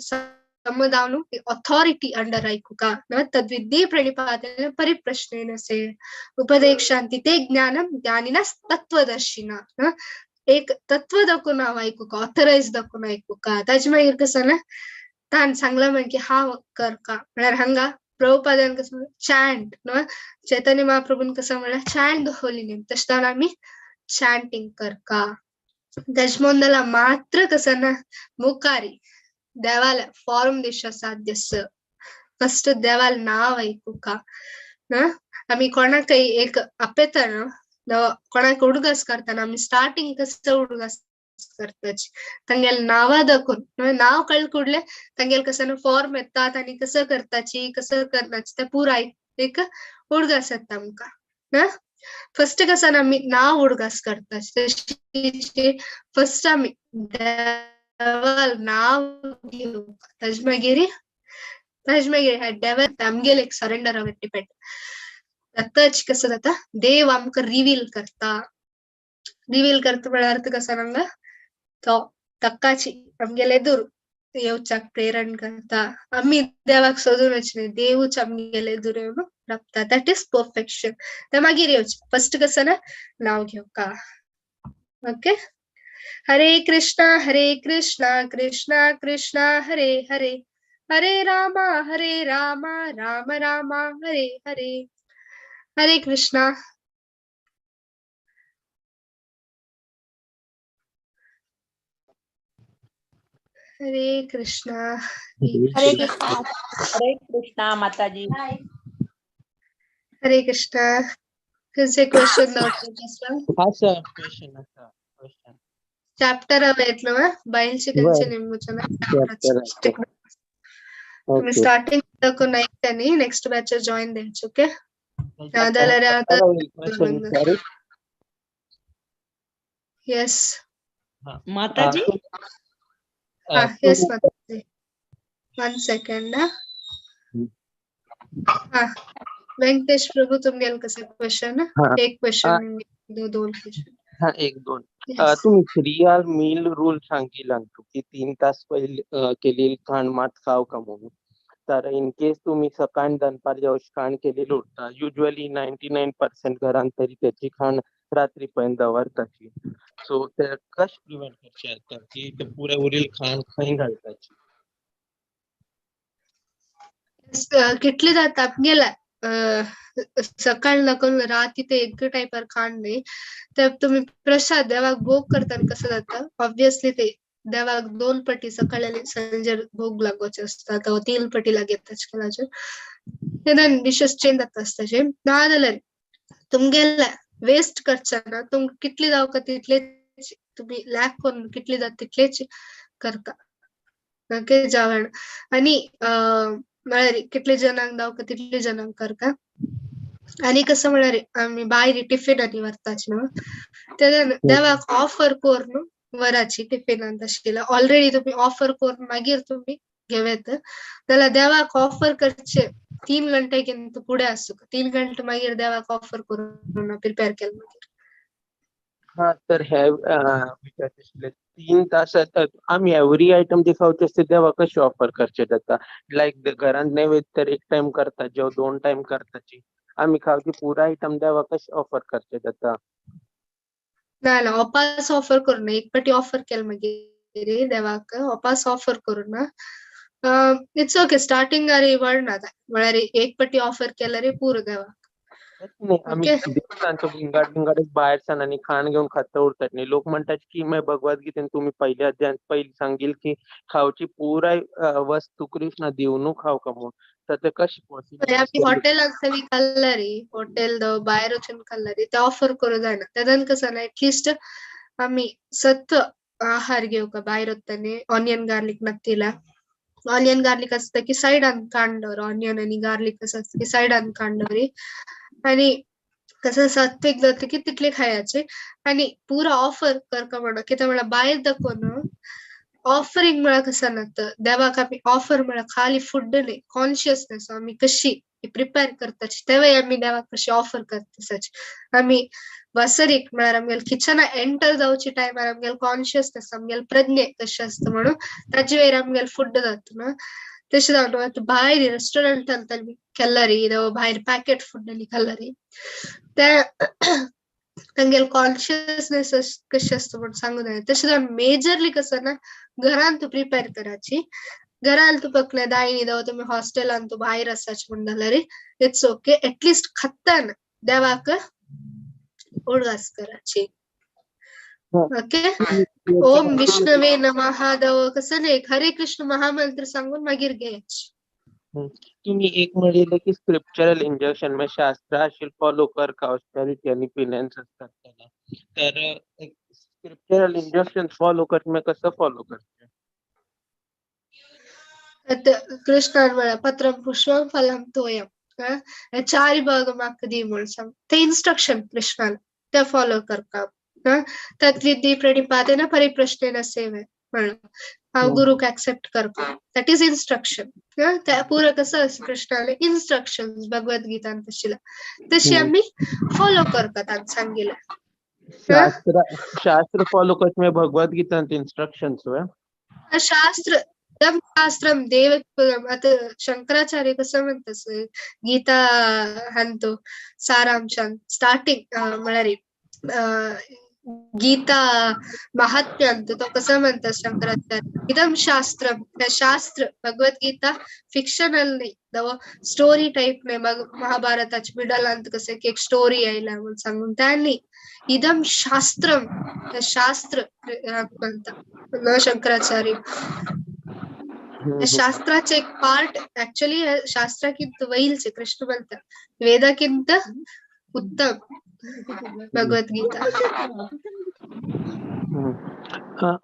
समजावन ऑथॉरिटी अंडर आयकुका. तद्विद्धी प्रणिपातेन परिप्रश्नेन से उपदेक्षांति ते ज्ञानम ज्ञानिना तत्वदर्शिना. एक तत्व दाखोवन हांव आयकुका, ऑथरायज दाखोवन आयकुका. ताजे मागीर कसं ना तान सांगलां म्हण की हांव करका, म्हळ्यार हांगा प्रभुपादान कसं चॅन्ट न्हू, चैतन्य महाप्रभून कसं म्हळ्यार चॅन्ट the Holi name, तशें जावन आमी चॅन्टींग करका. तशें म्हणून मात्र कसं ना मुखारी देवाला फॉर्म दिशा साध्य आसा. फर्स्ट देवाल नांव आयकुका. आमी कोणाकय एक आपयता न्हू, कोणाक उडगास करतना आमी स्टार्टींग कसो उडगास करताची तांगेले नांवां दाखोवन, नांव कळ्ळें कुडलें तांगेले कसं फॉर्म येतात आनी कसं करताची कसं करनाची तें पुराय एक उडगास येता आमकां. फर्स्ट कसं आमी नांव उडगास करता तशी फर्स्ट आमी देवाल नांव घेवप, ताजे मागीर ताजे मागीर देवाक आमगेले एक सरेंडर our depend. आतांच कसं जाता देव आमकां रिवील करता. रिवील करता म्हळ्यार अर्थ कसो हांगा तो ताकाची आमगेले एदूर येवच्याक प्रेरण करता. आमी देवाक सोदून वचना, देवूच आमगेले एदूर येवन राबता. That is perfection. ते मागीर येवचें. फर्स्ट कसं ना नांव घेवका. ओके. हरे कृष्णा कृष्णा कृष्णा हरे हरे, हरे रामा राम रामा हरे हरे. हरे कृष्णा. हरे कृष्णा. हरे कृष्णा. हरे कृष्णा माताजी. हरे कृष्णा. खंयचे क्वेश्चन आसा क्वेश्चन आसा क्वेश्चन. चॅप्टर येतलो बायलचे खंयचे निमूचो तुम्ही स्टार्टिंग दाखवून ऐकतानी नेक्स्ट बॅच जॉईन द्यायचे. ओके येस माताजी. येस माताजी. 1 सेकंड. हा वेंकटेश प्रभू तुमगेल कसं क्वेश्चन? एक क्वेश्चन दोन क्वेश्चन. हा एक दोन. तुम्ही 3 our mill rule सांगितला की 3 तास पहिले केलेली खाण मात खाव का म्हणून. तर इन केस तुम्ही सकाळ दनपार जेव्हा खाण केलेलं उरता युज्वली 99% घरांत तरी त्याची खाण रात्रीपर्यंत दवरताची. सो ते कशें प्रिवेंट करचें जाता की ते पुरे उरील खाण खंय घालताची? कितले जाता गेला सकाळ लागून रात तिथे एक टायपार खाण नाही तर तुम्ही प्रसाद देवाक भोग करताना कसं जाता? ऑब्विसली ते देवाक 2 पटी सकाळी आणि संजे भोग लागोचे असता, 3 पटी लागेत आजकालाचे. तेन्ना डिशेस चेंज जाता आसता. ना जाल्यार तुमगेले वेस्ट करचा ना, तुम कितले जावका तितले तुम्ही लॅक करून कितले जाता तितलेच करता. ओके जेवण आणि म्हळ्यार कितले जणांक दावका तितले जणांक करता. आणि कसं म्हळ्यार आमी भायर टिफिनांनी व्हरताच न्हू तेन्ना देवाक ऑफर करून वराची टिफिनांत आशिल्ल्या ऑलरेडी तुम्ही ऑफर करून मागीर तुम्ही घेवेत जाल्यार देवाक ऑफर करचे 3 घंटे पुढे आसूं, 3 घंटे मागीर देवाक ऑफर करून प्रिपेर केले मागीर. हा तर हे विचारचे आशिल्ले 3 तास आमी एवरी आयटम जे खावचे आसता देवाक कशें ऑफर करचे जाता? लायक घरांत नैवेद्य तर 1 टायम करता, जेव 2 टायम करताची, आमी खावची पुरा आयटम देवाक कशें ऑफर करचे जाता? ना ना ओपास ऑफर करू ना, एक पटी ऑफर केले मागीर देवाक ओपास ऑफर करू ना. It's okay स्टार्टिंग अरे वळना म्हळ्यार एक पटी ऑफर केल्यार पुरो देवाक. आमी देवतांचो विंगड विंगड भायर सान आनी खाण घेवन खाता उरतात न्ही. लोक म्हणटात की मागीर भगवद्गीतेन तुमी पयल्या अध्यायांत पयलीं सांगील की खावची पुराय वस्तू कृष्णा दिवनू खावका म्हणून, तर ते कशें पॉसिबल? आमी हॉटेलांत सगळी खाल्ला रे, हॉटेल भायर वचून खाल्ला रे, ते ऑफर करूं जायना. तेन्ना कसं ना एटलिस्ट आमी सत्व आहार घेवका भायर वतानी ऑनियन गार्लिक नक्तीला. ऑनियन गार्लिक आसता की सायडान काडून दवर, ऑनियन आनी गार्लिक कसं आसता की सायडान काडून दवरी आणि कसं सात्विक जाता की तितले खायचे. आणि पुरा ऑफर करका म्हणून कित्याक म्हळ्यार भायर दाखोवन ऑफरिंग म्हळ्यार कसं ना देवाक आमी ऑफर म्हळ्यार खाली फूड न्ही, कॉन्शियसनेस आमी कशी प्रिपेर करताची तेवय आमी देवाक कशी ऑफर करता. आमी वसरीक म्हळ्यार आमगेले किचना एंटर जावचे टायमार आमगेले कॉन्शियसनेस आमगेले प्रज्ञे कशें आसता म्हणून ताजे वयर आमगेले फूड जाता न्हू. तशें जावन आतां भायर रेस्टॉरंटान केला रे भायर पॅकेट फूड खाल्ला रे ते तांगेले कॉन्शियसनेस कशें आसता म्हणून सांगू जायना. तशें जावन मेजरली कसं ना घरान तूं प्रिपेर कराची. घरान तूं पकले दायनी दव तुमी हॉस्टेलान तूं भायर आसाच म्हण जाल्यार it's okay, at least खाताना देवाक उडगास कराची. ओके ओम विष्णवे नमः दव कसं नाही हरे कृष्ण महामंत्र सांगून मागीर घ्यायची. तुम्ही एक म्हणले की स्क्रिप्चरल इंजक्शन म्हणजे शास्त्र असेल फॉलो कर का ऑस्टेरिटी आणि पिनेन्स असतात त्याला, तर स्क्रिप्चरल इंजक्शन फॉलो कर मी कसं फॉलो करते? कृष्णान म्हळ्यार पत्रम पुष्पम फलम तोयम चारी भाग म्हाका दी म्हणून सांग ते इन्स्ट्रक्शन कृष्णान ते फॉलो करता. तद्विधी प्रणिपातेन परिप्रश्नेन सेवे म्हणून हांव गुरुक एक्सेप्ट करता, that is instruction. पुरो कसं कृष्णाले इन्स्ट्रक्शन भगवद्गीतान तशीला तशी आमी फॉलो करतात सांगितलं. शास्त्र फॉलो करत भगवद्गीतांत इन्स्ट्रक्शन शास्त्र शास्त्रम देव. आता शंकराचार्य कसं म्हणतात गीता हांतो सारांशान स्टार्टिंग म्हळ्यार गीता महात्म्यांत तो कसं म्हणतात शंकराचार्य, इदम शास्त्र, शास्त्र भगवद्गीता फिक्शनल नाही, दव स्टोरी टाईप नाही. मग महाभारताच्या मिडलांत कसं की एक स्टोरी यायला म्हणून सांगून त्यांनी इदम शास्त्रम शास्त्र म्हणतात न शंकराचार्य. शास्त्राचे एक पार्ट ऍक्च्युअली शास्त्राकिंत वैलचे कृष्ण म्हणतात, वेदाकिंत उत्तम भगवद्गीता.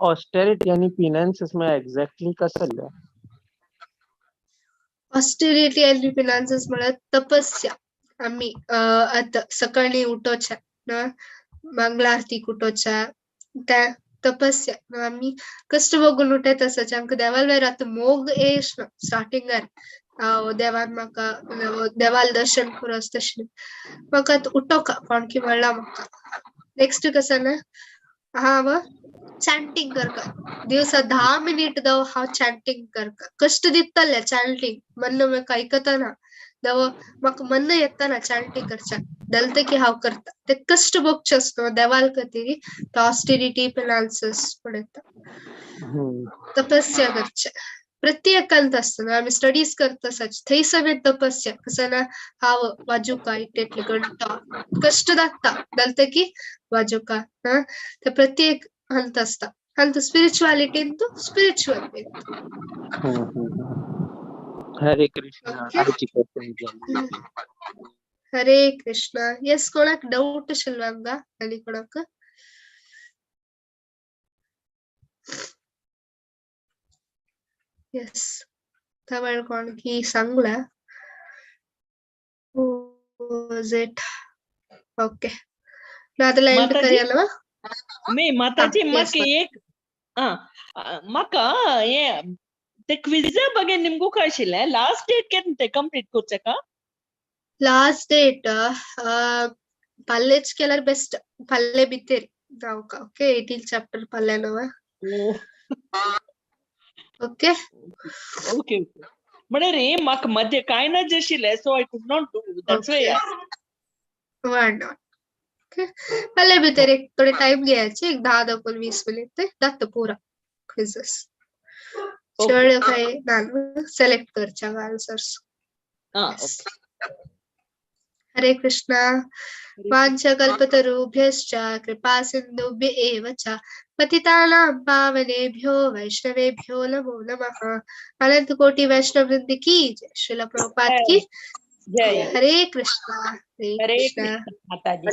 ऑस्टेरिटी आणि फिनान्सेस मध्ये एक्झॅक्टली कसं? ऑस्टेरिटी आणि फिनान्सेस म्हणजे तपस्या. आम्ही आता सकाळी उठोच्या ना, मंगलारती उठोच्या, त्या तपस्या. आम्ही कष्ट बघून उठत असायचे, आमकां देवाल वेळ आतां मोग येश ना स्टार्टिंगार देवान म्हाका देवाल दर्शन करूं तशें म्हाका आतां उठोका कोण की म्हणला म्हाका. नेक्स्ट कसं ना, हांव चॅन्टिंग करता दिवसा 10 मिनिट दव हांव चॅन्टिंग करता. कष्ट दितले चॅन्टिंग मन म्हाका आयकतना दव म्हाका मन येतना चॅन्टिंग करच्या दलते की हांव करता ते कष्ट भोगचे आसता देवाल खातीर. ऑस्टेरिटी फिनान्सेस पडटा, तपस्या करचे प्रत्येकांत आसता. आमी स्टडीज करता सच थंय सगळे तपस्या कसं ना, हांव वाजुका इतले घंटा कष्ट जाता दलते की वाजुका. हा ते प्रत्येक हंत असता, हंत स्पिरिच्युअलिटीन तू स्पिरिच्युअल. हरे कृष्ण. हरे कृष्ण. येस, कोणाक डाऊट शिल्वांगा आणि कोणाक? येस, तवळ कोण की सांगला ओके ना एंड करियालवा. मी माताजी माका एक माका हे ते क्विज बगे निमगू कळशिल्लें. लास्ट डेट केन्ना ते कंप्लीट करचे का? लास्ट डेट पल्लेच केल्यार बेस्ट, पल्ले भितर जावका. ओके, 18 चॅप्टर पल्ले नव. ओके ओके म्हणे रे माका मध्ये काय ना जशिल्लें, so I could not do, that's why. Why not? Okay, पल्ले भितर एक थोडे टाइम घ्यायचे, एक 10 दाखवून 20 मिनिट ते जाता पुरा क्विझेस. चड काय ना सिलेक्ट करच्या आन्सर्स. हरे कृष्णा. वाञ्छाकल्पतरुभ्यश्च कृपा सिन्धुभ्य एव च पतितानां पावनेभ्यो वैष्णवेभ्यो नमो नमः. अनंत कोटि वैष्णव वृंद की जय, श्रील प्रभुपाद की जय. हरे कृष्णा. हरे कृष्णा माताजी.